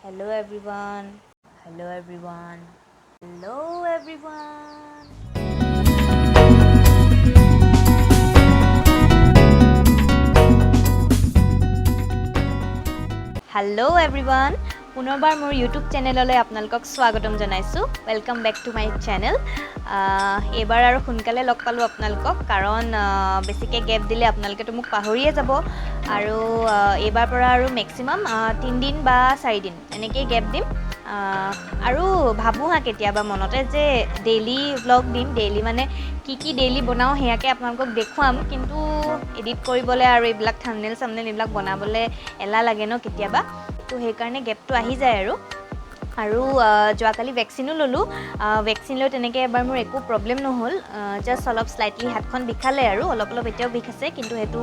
Hello everyone, hello everyone, hello everyone. Hello everyone, পুনৰবাৰ মোৰ YouTube চেনেললৈ আপোনালোকক স্বাগতম জনাইছোঁ। Welcome back to my channel. এইবাৰ আৰু সোনকালে লগ পালোঁ আপোনালোকক, কাৰণ বেছিকৈ গেপ দিলে আপোনালোকেতো মোক পাহৰিয়ে যাব। আৰু এইবাৰ পৰা আৰু মেক্সিমাম 3 দিন বা 4 দিন এনেকেই গেপ দিম। আৰু ভাবোঁ হা কেতিয়াবা মনতে যে ডেইলি ভ্লগ দিম, ডেইলি মানে কি কি ডেইলি বনাওঁ সেয়াকে আপোনালোকক দেখুৱাম, কিন্তু এডিট কৰিবলৈ আৰু এইবিলাক থামনেল চামনেল এইবিলাক বনাবলৈ এলাহ লাগে ন কেতিয়াবা, তো সেইকাৰণে গেপটো আহি যায়। আৰু আৰু যোৱাকালি ভেকচিনো ল'লোঁ। ভেকচিন লৈ তেনেকৈ এবাৰ মোৰ একো প্ৰব্লেম নহ'ল, জাষ্ট অলপ শ্লাইটলি হাতখন বিষালে আৰু অলপ অলপ এতিয়াও বিষ আছে, কিন্তু সেইটো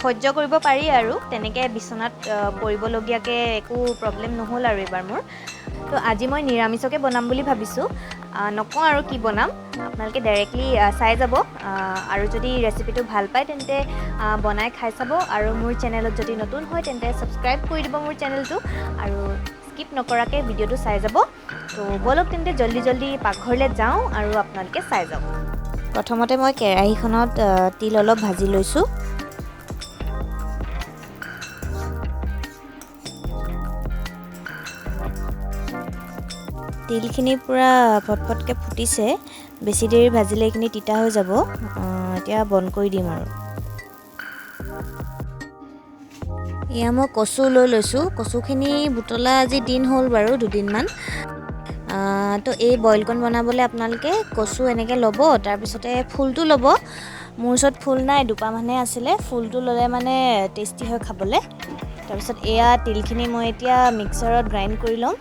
সহ্য কৰিব পাৰি আৰু তেনেকৈ বিচনাত পৰিবলগীয়াকৈ একো প্ৰব্লেম নহ'ল আৰু এইবাৰ মোৰ। তো আজি মই নিৰামিষকে বনাম বুলি ভাবিছোঁ। নকওঁ আৰু কি বনাম, আপোনালোকে ডাইৰেক্টলি চাই যাব আৰু যদি ৰেচিপিটো ভাল পায় তেন্তে বনাই খাই চাব। আৰু মোৰ চেনেলত যদি নতুন হয় তেন্তে ছাবস্ক্ৰাইব কৰি দিব মোৰ চেনেলটো আৰু স্কিপ নকৰাকৈ ভিডিঅ'টো চাই যাব। তো ব'লক তেন্তে জল্দি জল্দি পাকঘৰলৈ যাওঁ আৰু আপোনালোকে চাই যাওক। প্ৰথমতে মই কেৰাহীখনত তিল অলপ ভাজি লৈছোঁ। তিলখিনি পূৰা ফটফটকৈ ফুটিছে, বেছি দেৰি ভাজিলে এইখিনি তিতা হৈ যাব। এতিয়া বন্ধ কৰি দিম। আৰু এয়া মই কচু লৈ লৈছোঁ। কচুখিনি বুটলা আজি দিন হ'ল বাৰু দুদিনমান। তো এই বইলকণ বনাবলৈ আপোনালোকে কচু এনেকৈ ল'ব, তাৰপিছতে ফুলটো ল'ব। মোৰ ওচৰত ফুল নাই, দুপামানহে আছিলে। ফুলটো ল'লে মানে টেষ্টি হয় খাবলৈ। তাৰপিছত এয়া তিলখিনি মই এতিয়া মিক্সাৰত গ্ৰাইণ্ড কৰি ল'ম।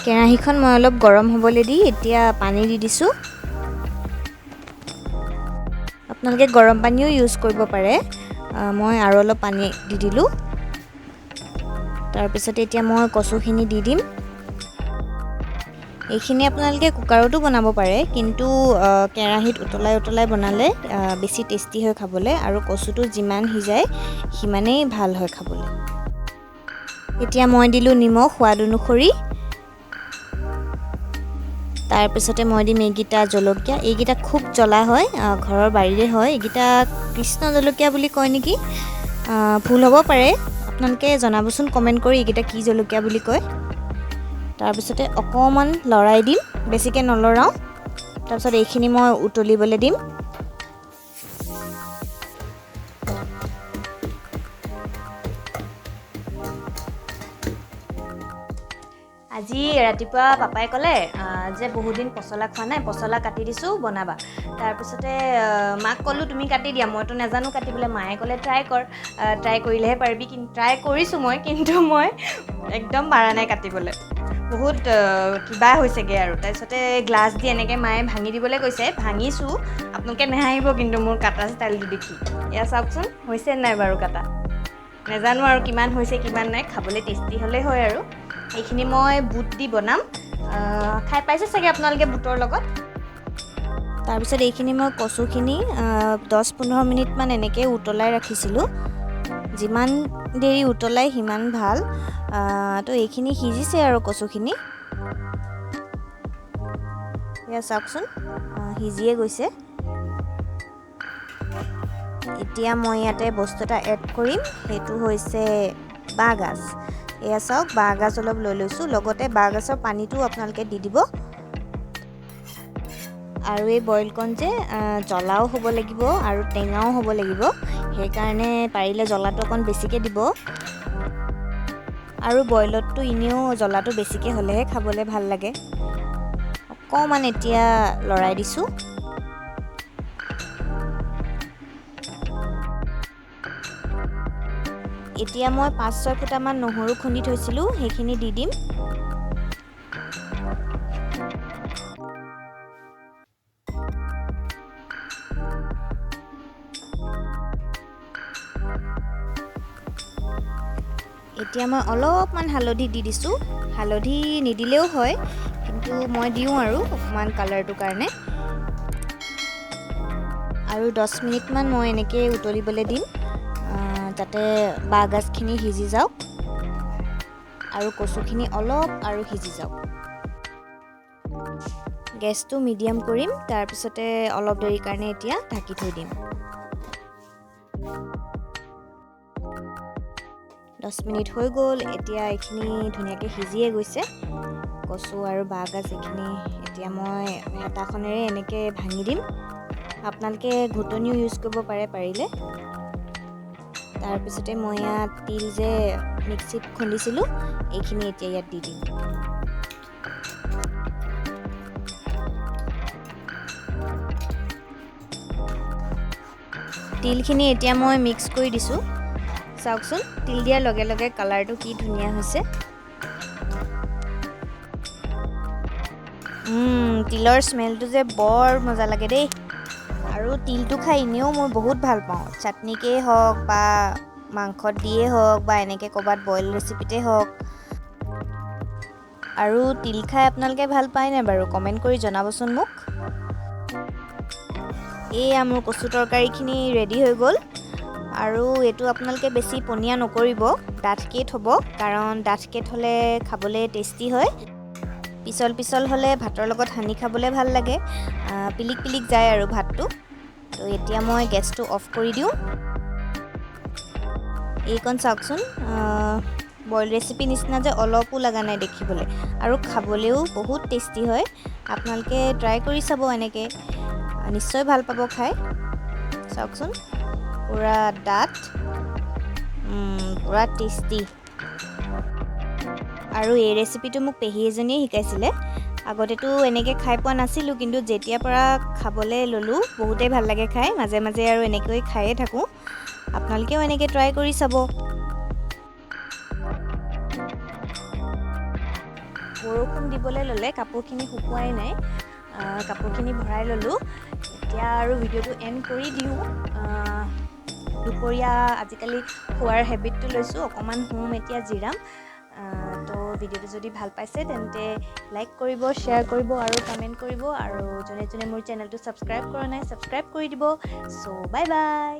কেৰাহীখন মই অলপ গৰম হ'বলৈ দি এতিয়া পানী দি দিছোঁ। আপোনালোকে গৰম পানীও ইউজ কৰিব পাৰে। মই আৰু অলপ পানী দি দিলোঁ। তাৰপিছতে এতিয়া মই কচুখিনি দি দিম। এইখিনি আপোনালোকে কুকাৰতো বনাব পাৰে, কিন্তু কেৰাহীত উতলাই উতলাই বনালে বেছি টেষ্টি হয় খাবলৈ আৰু কচুটো যিমান সিজায় সিমানেই ভাল হয় খাবলৈ। এতিয়া মই দিলোঁ নিমখ সোৱাদ অনুসৰি। তাৰপিছতে মই দিম এইকেইটা জলকীয়া। এইকেইটা খুব জ্বলা হয়, ঘৰৰ বাৰীৰে হয়। এইকেইটা কৃষ্ণ জলকীয়া বুলি কয় নেকি, ভুল হ'ব পাৰে। আপোনালোকে জনাবচোন কমেণ্ট কৰি এইকেইটা কি জলকীয়া বুলি কয়। তাৰপিছতে অকণমান লৰাই দিম, বেছিকৈ নলৰাওঁ। তাৰপিছত এইখিনি মই উতলিবলৈ দিম। আজি ৰাতিপুৱা পাপাই ক'লে যে বহুত দিন পচলা খোৱা নাই, পচলা কাটি দিছোঁ, বনাবা। তাৰপিছতে মাক ক'লোঁ, তুমি কাটি দিয়া, মইতো নাজানো কাটিবলৈ। মায়ে ক'লে, ট্ৰাই কৰ, ট্ৰাই কৰিলেহে পাৰিবি। কিন্তু ট্ৰাই কৰিছোঁ মই, কিন্তু মই একদম পাৰা নাই কাটিবলৈ, বহুত কিবা হৈছেগৈ। আৰু তাৰপিছতে গ্লাছ দি এনেকৈ মায়ে ভাঙি দিবলৈ কৈছে, ভাঙিছোঁ। আপোনালোকে নেহাঁহিব কিন্তু মোৰ কাটা ষ্টাইলটো দেখি। এয়া চাওকচোন, হৈছে নাই বাৰু কাটা নাজানো আৰু কিমান হৈছে কিমান নাই, খাবলৈ টেষ্টি হ'লেই হয়। আৰু এইখিনি মই বুট দি বনাম। খাই পাইছে চাগে আপোনালোকে বুটৰ লগত। তাৰপিছত এইখিনি মই কচুখিনি 10-15 মিনিটমান এনেকৈ উতলাই ৰাখিছিলোঁ। যিমান দেৰি উতলাই সিমান ভাল। তো এইখিনি সিজিছে আৰু কচুখিনি এয়া চাওকচোন, সিজিয়ে গৈছে। এতিয়া মই ইয়াতে বস্তু এটা এড কৰিম, সেইটো হৈছে বাঁহগাজ। এয়া চাওক, বাঁহগাজ অলপ লৈ লৈছোঁ, লগতে বাঁহগাজৰ পানীটোও আপোনালোকে দি দিব। আৰু এই বইলকণ যে জ্বলাও হ'ব লাগিব আৰু টেঙাও হ'ব লাগিব, সেইকাৰণে পাৰিলে জ্বলাটো অকণ বেছিকৈ দিব। আৰু বইলতটো এনেও জ্বলাটো বেছিকৈ হ'লেহে খাবলৈ ভাল লাগে। অকণমান এতিয়া লৰাই দিছোঁ। এতিয়া মই 5-6 ফুটামান নহৰু খুন্দি থৈছিলোঁ, সেইখিনি দি দিম। এতিয়া মই অলপমান হালধি দি দিছোঁ। হালধি নিদিলেও হয়, কিন্তু মই দিওঁ আৰু অকণমান কালাৰটোৰ কাৰণে। আৰু 10 মিনিটমান মই এনেকৈ উতলিবলৈ দিম, যাতে বাঁহগাজখিনি সিজি যাওক। আৰু কচুখিনি অলপ আৰু সিজি যাওক। গেছটো মিডিয়াম কৰিম, তাৰপিছতে অলপ দেৰিৰ কাৰণে এতিয়া ঢাকি থৈ দিম। 10 মিনিট হৈ গ'ল। এতিয়া এইখিনি ধুনীয়াকৈ সিজিয়ে গৈছে কচু আৰু বাঁহগাজ। এইখিনি এতিয়া মই হেতাখনেৰে এনেকৈ ভাঙি দিম। আপোনালোকে ঘুটনিও ইউজ কৰিব পাৰে পাৰিলে। তাৰপিছতে মই ইয়াত তিল যে মিক্সিত খুন্দিছিলোঁ এইখিনি এতিয়া ইয়াত দি দিম। তিলখিনি এতিয়া মই মিক্স কৰি দিছোঁ। চাওকচোন, তিল দিয়াৰ লগে লগে কালাৰটো কি ধুনীয়া হৈছে। তিলৰ স্মেলটো যে বৰ মজা লাগে দেই। আৰু তিলটো খাই এনেও মই বহুত ভাল পাওঁ, চাটনিকেই হওক বা মাংসত দিয়ে হওক বা এনেকৈ ক'ৰবাত বইল ৰেচিপিতে হওক। আৰু তিল খাই আপোনালোকে ভাল পায় নাই বাৰু কমেণ্ট কৰি জনাবচোন মোক। এয়া মোৰ কচু তৰকাৰীখিনি ৰেডি হৈ গ'ল। আৰু এইটো আপোনালোকে বেছি পনীয়া নকৰিব, ডাঠকৈ থ'ব, কাৰণ ডাঠকৈ থ'লে খাবলৈ টেষ্টি হয়। পিছল পিছল হ'লে ভাতৰ লগত সানি খাবলৈ ভাল লাগে, পিলিক পিলিক যায় আৰু ভাতটো। তো এতিয়া মই গেছটো অফ কৰি দিওঁ। এইকণ চাওকচোন, বইল ৰেচিপি নিচিনা যে অলপো লগা নাই দেখিবলৈ, আৰু খাবলৈও বহুত টেষ্টি হয়। আপোনালোকে ট্ৰাই কৰি চাব এনেকৈ, নিশ্চয় ভাল পাব খাই। চাওকচোন, পূৰা ডাঠ, পূৰা টেষ্টি। আৰু এই ৰেচিপিটো মোক পেহী এজনীয়ে শিকাইছিলে। আগতেতো এনেকৈ খাই পোৱা নাছিলোঁ, কিন্তু যেতিয়াৰ পৰা খাবলৈ ল'লোঁ বহুতেই ভাল লাগে খাই। মাজে মাজে আৰু এনেকৈ খায়ে থাকোঁ। আপোনালোকেও এনেকৈ ট্ৰাই কৰি চাব। বৰষুণ দিবলৈ ল'লে, কাপোৰখিনি শুকুৱাই নাই, কাপোৰখিনি ভৰাই ল'লোঁ। এতিয়া আৰু ভিডিঅ'টো এণ্ড কৰি দিওঁ। দুপৰীয়া আজিকালি শোৱাৰ হেবিটটো লৈছোঁ, অকণমান শুম এতিয়া, জিৰাম। তো ভিডিঅ'টো যদি ভাল পাইছে তেন্তে লাইক কৰিব, শ্বেয়াৰ কৰিব আৰু কমেণ্ট কৰিব। আৰু যোনে যোনে মোৰ চেনেলটো ছাবস্ক্ৰাইব কৰা নাই ছাবস্ক্ৰাইব কৰি দিব। চ' বাই বাই।